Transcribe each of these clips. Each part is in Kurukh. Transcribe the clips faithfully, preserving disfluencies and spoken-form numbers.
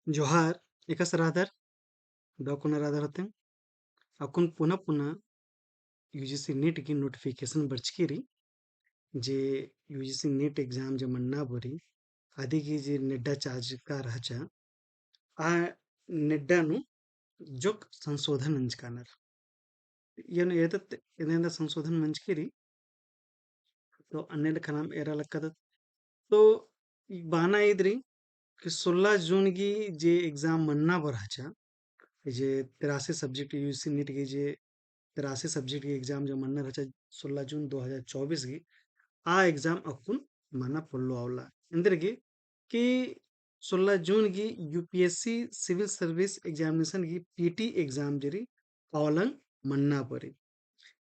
जोहार, एकासे रअदर, दव कोना रअदर होले। अक्कुन पुना पुना UGC NEET गही notification बरचकी रई, जे UGC NEET exam जे मन्ना बरी, अदी गही जे नेड्डा चाजका रहचा, आ नेड्डा नू जोक संशोधन नंजकानर। एन एदत, एन्ने एन्ने संशोधन मंजकी रई, तो अन्ने लेखा नाम एरा लक्कादत। तो बअना ईद रई कि सोलह जून गही जे exam मन्ना बरआ रहचा, जे तिरासी subject UGC NEET गही जे तिरासी subject गही exam जे मन्ना रहचा सोलह जून दो हजार चौबीस गही, आ exam अक्कुन मना पोल्लो अवला। एन्देरगे कि सोलह जून गही UPSC Civil Service Examination गही PT exam जे रई, आ ओलंग मन्ना बरी।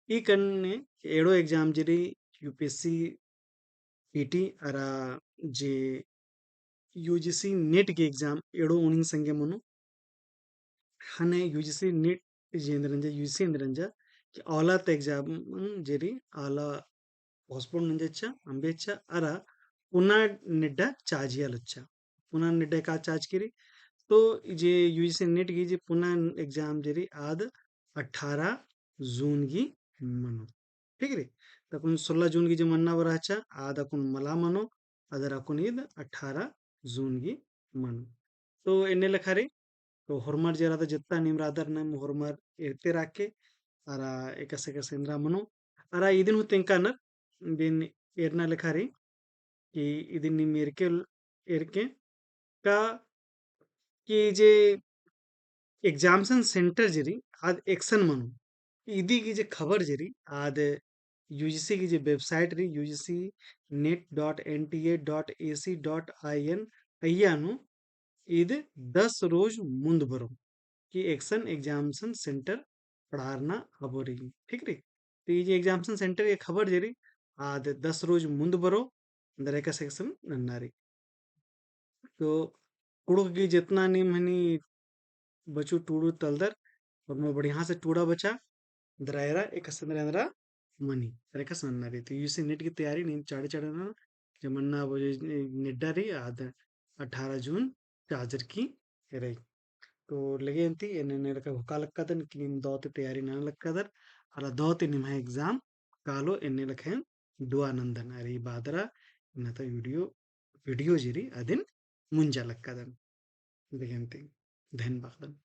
ई कन्ने एड़ो exam जे रई, UPSC PT अरा जे UGC NEET गही exam एड़ो उनिंग संगे मनो। ख़ने UGC NEET जे एन्देर नंजा, UGC एन्देर नंजा कि आ ओला ता exam जे रई, आ ओला postpone नंजा चिच्चा, अम्बे चिच्चा, अरा पुना नेड्डा चाजिया लच्चा। पुना नेड्डा का चाजकी रई, तो जे UGC NEET गही जे पुना exam जे रई, आद अठारह जून गही मनो। ठीक रई? तो अक्कुन सोलह जून गही जे मन्ना बरआ रहचा, आद अक्कुन मला मनो, अदर अक्कुन ईद अठारह जून गही मनो। तो एन्ने लेखा रई, तो होरमर जे रअदर, जेतना नीम रअदर नाम होरमर एरते रअके, अरा एकासे एकासे एन्दरा मनो, अरा इदिन हूँ तेंगकानर, बिन एरना लेखा रई, कि इदिन नीम एरके, एरके का कि जे examination center जे रई, आद एकसन मनो। इदी गही जे खबर जे रई, आद UGC गही जे website रई, U G C net dot N T A dot A C dot I N, अइय्या नू ईद दस रोज मुन्द बरो कि एकसन examination center पड़ारना अबो रई, ठीक रई। तो ई जे examination center गही खबर जे रई, आद दस रोज मुन्द बरो, एन्देर एकासे एकसन नन्ना रई। तो कुँड़ुख़ गही जेतना नीम हनी बचु टूड़ू तलदर, होरमर बढ़िया से टूड़ा बचा, एन्देर एरा एकासे एन्देर एन्देर मनी, एकासे नन्ना रई। तो UGC NEET गही तैयारी नीम चाड़े चाड़े नना, जे मन्ना बरी नेड्डा रई, आद अठारह जून चाजरकी रई। तो लगे अन्ती एन्ने एन्ने लेखा घोखा लक्कादन कि नीम दौ ती तैयारी नना लक्कादर, अरा दौ ती निम्है exam कालो एन्ने लेखा डुआ नन्दन। अरा ई बअदरा इन्ना ता video, video जे रई अदिन मुंजा लक्कादन। लगे अन्ती धन्यवाद।